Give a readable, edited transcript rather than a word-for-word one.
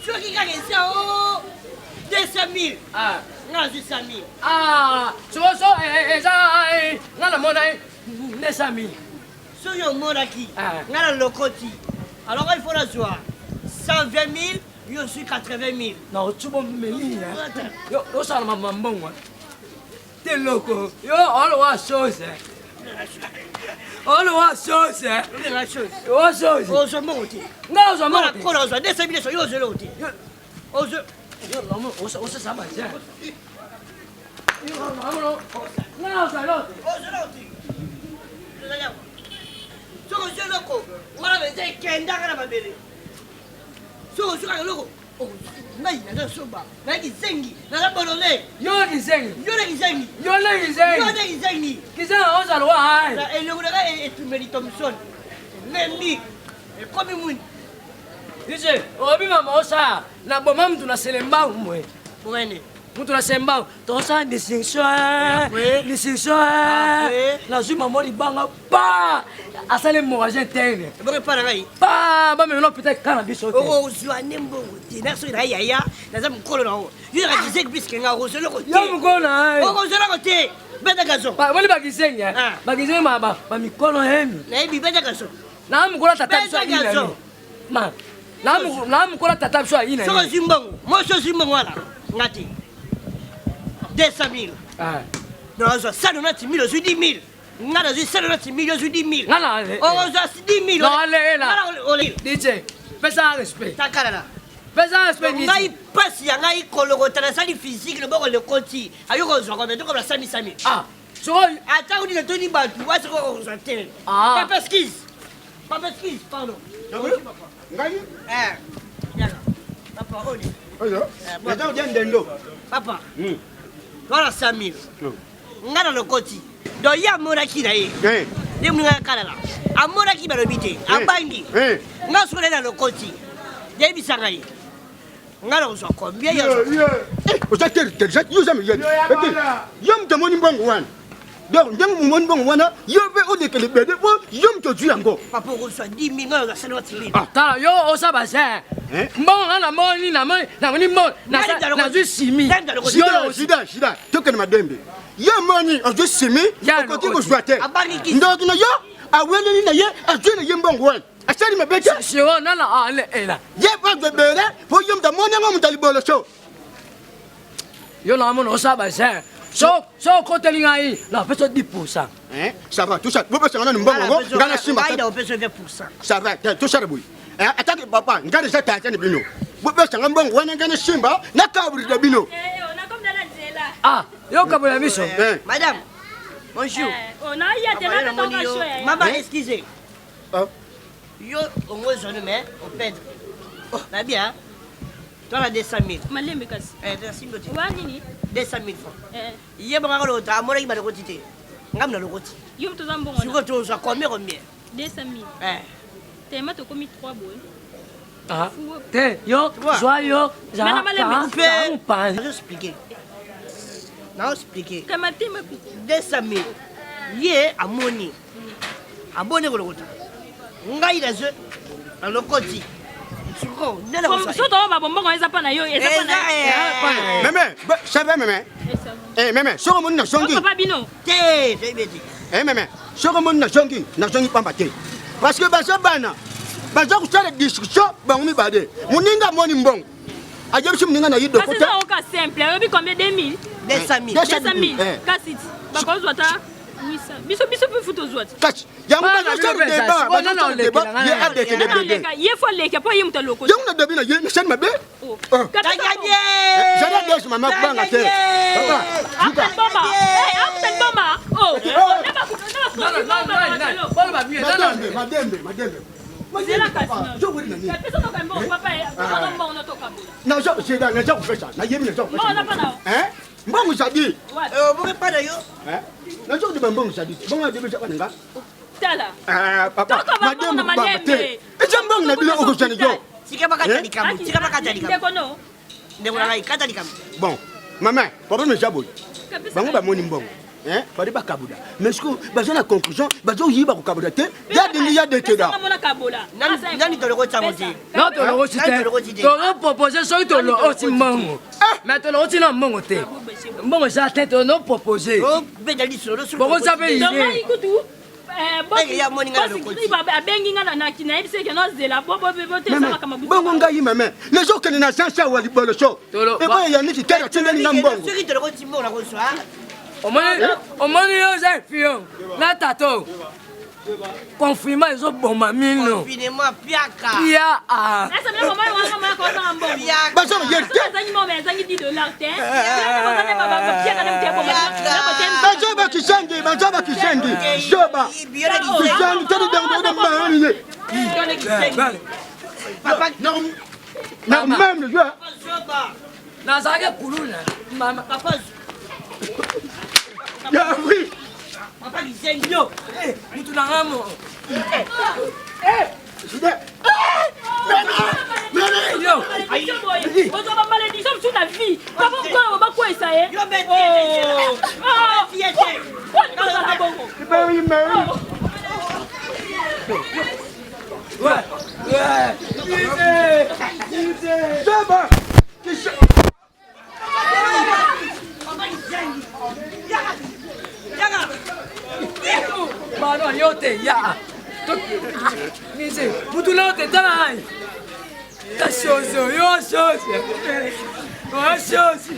Soki kaka eza o 200 000. Ah. Nga nazwi 100 000. Ah, soso eza nga namona 200 000. Soki omonaki Ah. nga na lokoti. Alors il faut nazwa 120 000, yo ozwi 80 000. Na otsubo meli yo osala mama mbongo te loko yo olowa chose olowa chose Obenga chose. owa chose Ozwa mbongo te. nga ozwa Mwana mbongo te kola ozwa 200 000 yo ozwa eloko te. Ozwa yo lomo osasa baje nga ozwa eloko te. Ozwa eloko te. Tozali awa. Soki ozwi eloko wana mpenza ekendaka na mabele. Soki ozwi kaka eloko ngai naza soba naza kizengi naza bolole. Yo kizengi. Yo nde kizengi. Yo nde Yo kizengi. nde kizengi. Kizengi ozala wa ai. Na elongo na ngai etumeli Thomson elembi ekomi mwindu. Ise oyebi mama osala na boma mutu na selembau mwe. Bomene. Mutu na selembau tosala distinction Après. distinction Après. nazwi mama libanga pa asali hémorragie interne Ebongo epai na ngai pa bamema na hôpital kaka na biso te. okozwa nde mbongo te na soki na yaya naza mokolo na yo yo yaka kizengi puiske nga okozwa eloko te. Yo mokolo na ye. Okozwa eloko te beta gazon. Bamoni bakizengi Ah. bakizengi bamikolo hemi Nayebi beta gazon. na mokolo tata biso Beta ayina gazon. ma na mokolo tata biso ayina Soki ozwi mbongo mosi ozwi mbongo wana nga te 200 000. Ah. Nazwa 190 000 ozwi 10 000. Nga nazwi 190 000 ozwi 10 000. Nga na Okozwa 10 000. Non, allez, là. Nga na ole. DJ pesa respect Takalala. pesa respect DJ. Ngai mpasi ya ngai kolokota nasali physique loboko lekoti ayoki kozwa combien tokola 100 000 100 000. Ah sikoyo Ata kuti natoni bato wasi kozwa te. Ah. Papa excuse. Papa excuse pardon. Ngai Eh. Yaka. Papa oni. oyo naza kodia ndendo. Papa. Wana 100 000. Nga na lokoti. Donc ye amonaki na ye. Eh. Ye moninga akalala. Amonaki balobi te. Abangi. Eh. Nga soki naye na lokoti. Yebisa ngai. Nga na kozwa combien ya Oza te intelligent yo oza miyede yo moto amoni mbongo wana donc ndenge omoni mbongo wana yo mpe olekele bebe po yo moto ozwi yango. Papa okozwa 10 000 nga nazwa 190 000. Tala yo osa basin Eh? mbongo nga namoni namoni namoni mbongo Nani daloko- nazwi simi Nani daloko- Yo Shida shida shida tokende madembe ye moni azwi simi Ya okoki lokoti. kozwa te Abangi kisi. ndoki na yo aweleli na ye azwi na ye mbongo wana asali mabe te siro nana ale ela ye mpo azwa ebele po yo moto amoni yango moto ya liboloso. Yo namona osa basin so so okoteli ngai napesa 10 pourcent. Hein? Ça va, tout ça. Bopesanga nanu mbongo yango ngai nasimba. Ngai na opesa 20 pourcent. Ça va, te tosala boye. Atake papa ngai deja tata na bino bopesanga mbongo wana ngai nasimba nakaburida bino. Ah yo kabola biso. Eh. Madame, bonjour. Maman, excusez. Ah. Yo, ongo zone mais au perdre. Na bien. Toi la 200 000. Malembe kasi. Eh, merci beaucoup. Wa nini? 200 000 francs. Eh, Ye banga ko lota, amona ki ba lokoti te. Ngam na lokoti. Yo moto oza mbongo na Siko to za combien combien? 200 000. Eh. Tema tokomi 3 boye. Ah, te yo Trois. zwa yo Mana malembe. mopanzi. Nazo expliquer. Nazo expliquer. Kama tema 200 000. Ye amoni. Aboni kolokota. Ngai nazo na lokoti. Siko nde na kosa. So toba bombongo eza pa na yo, eza pa na yo. Meme ça va meme? Eh, ça va. Eh, meme soki omoni nazongi Oh, papa bino. Te, toyebi te. Eh, meme soki omoni nazongi nazongi pamba te parce que baza bana baza kosala discussion bango mibale moninga amoni mbongo ayebisi moninga na ye Kasi dokota. eza oka simple. Oyebi combien 2000? 200 000. 200 000. Eh. Kasi bakozwa ta 800. Biso biso mpe futa ozwa ti. Kasi yango Bana bazosala bino mpe débat eza- bazosala nana débat olekela ye ngai. adekele Nana bebe aleka, ye fo aleka mpo ye moto alokoti. yango na debi na ye nasali mabe. Oh. Ah. Kapesa Zala dose mama kubanga te papa. Amuta liboma. Eh, amuta liboma. Oh. Na ba na ba boloba mieux. Madembe madembe madembe. Zela kasi Papa, na. yo weli na nini? Kapesa toka mbongo papa eh, toka mbongo na toka mbongo. Naza zela naza kopesa nayebi naza Mbongo na pa na yo. kopesa mbongo zadi. Wapi? Oboki pa na yo. Naza kodiba mbongo zadi bongo adebi eza na nga. Tala. Ah, papa Toka ba mbongo na madembe kubanga te malembe. eza mbongo na bino okozana yo. Tika bakata Eh? likambo, tika bakata likambo. Ndeko no. Ndeko na ngai, kata likambo. Bon mama problème eza boye Kapesa bango bamoni mbongo fade bakabuda mais sikoyo baza na conclusion bazoyiba kokabuda te ya dingi ya dekeda. Pesa nga mona Tokabola. Nani tolokoti yango te? Non, tolokoti te. Tolopropose soki tolokoti mbongo. Mais tolokoti na mbongo te. Mbongo eza te, tolopropose. Obeta lisolo. Bokoza mpe idée. Abengi nga nayebisi eke nozela bongo ngai mame nazokende na agence awa liboloso eboye yaniki kaka tindeli nga mbongo. Soki tolokoti mbongo nakozwa. Omoni yo oza efion na tato, confinement ezoboma mino. Confinement piaka. Pia a. Baza bayeli te, baza bakisengi, baza bakisengi zoba kisengi tete. Na même le Nazalaki kuluna mama. Papa. Ya oui. Papa kisengi. Yo mutu na nga mo. Yo. Ozwa bamalédiction mosusu na vie. Papa mokolo bakwesa ye. Ozala bongo. Ouais ouais. Zoba. Papa kisengi. Yaka. Yaka. Pardon, yo te ya. Mise, mutu na yo te, tala ngai. Ta chose, yo chose. Yo chose.